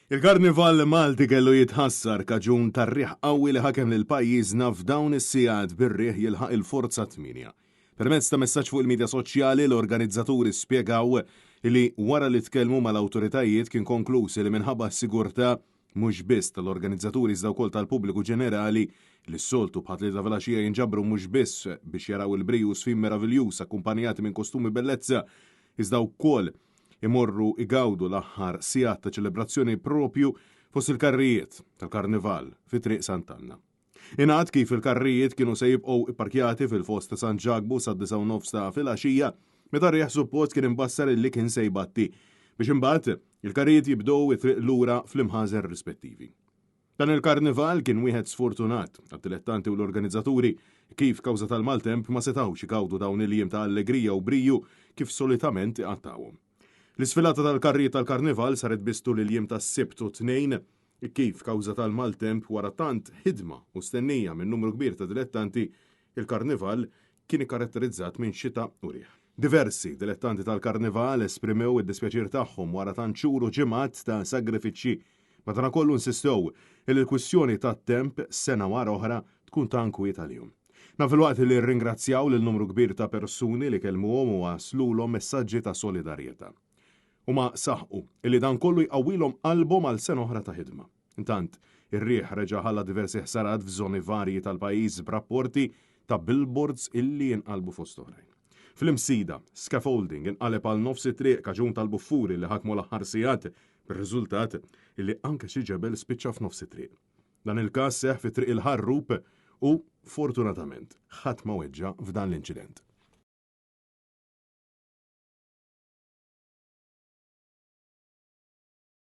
Il-Karnival Malti kellu jitħassar kaġun tar-riħ qawwi li ħakem lil pajjiżna f'dawn is-sigħat bir-riħ jilħaq il-forza tmienja. Permezz ta' messaġġ fuq il-midja soċjali l-organizzaturi spjegaw li wara li tkellmu mal-awtoritajiet kien konkluż li minħabba s-sigurtà mhux biss tal-organizzaturi iżda wkoll tal-pubbliku ġenerali li s-soltu bħat-Tlieta filgħaxija jinġabru mhux biss biex jaraw il-briju u żfin meraviljuż akkumpanjati minn kostumi bellezza iżda wkoll imorru igawdu l-aħħar sigħat ta' ċelebrazzjoni proprju fost il-karrijiet tal-Karnival fi Triq Sant'Anna. Ingħad kif il-karrijiet kienu se jibqgħu ipparkjati fil-foss ta' San Ġakbu sad-disgħa u nofs ta' filgħaxija meta r-riħ suppost kien imbassar illi kien se jbatti biex imbagħad il-karrijiet jibdew it-triq lura fl-imħażen rispettivi. Dan il-karnival kien wieħed sfortunat għad-dilettanti u l-organizzaturi kif kawża tal-maltemp ma setgħux igawdu dawn il-jiem ta' allegrija u briju kif solitament iqattgħuhom. L-isfilata tal-karrijiet tal-karnival saret biss tul il-jiem tas-Sibt u t-Tnejn kif kawża tal-maltemp wara tant ħidma u stennija minn numru kbir ta' dilettanti il-karnival kien ikkaratterizzat minn xita u riħ. Diversi dilettanti tal-karnival esprimew id-dispjaċir tagħhom wara tant xhur u ġimgħat ta' sagrifiċċji Madankollu insistew li l-kwistjoni tat-temp sena wara oħra tkun ta' nkwiet għalihom. Dan filwaqt li rringrazzjaw lil numru kbir ta' persuni li kellmuhom u waslulhom messaġġi ta' solidarjetà. Huma saħqu li dan kollu jqawwilhom qalbhom għal sena oħra ta' ħidma. Intant, ir-riħ reġa' ħalla diversi ħsarat f'żoni varji tal-pajjiż b'rapporti ta' billboards illi jinqalbu fost oħrajn. Fl-Imsida, scaffolding inqaleb għal nofs it-triq kaġun tal-buffuri li ħakmu l-aħħar sigħat Bir-riżultat illi anke xi ġebel spiċċa f'nofs it-triq. Dan il-każ seħħ fi Triq il-Ħarrub u fortunatament ħadd ma weġġa' f'dan l-inċident.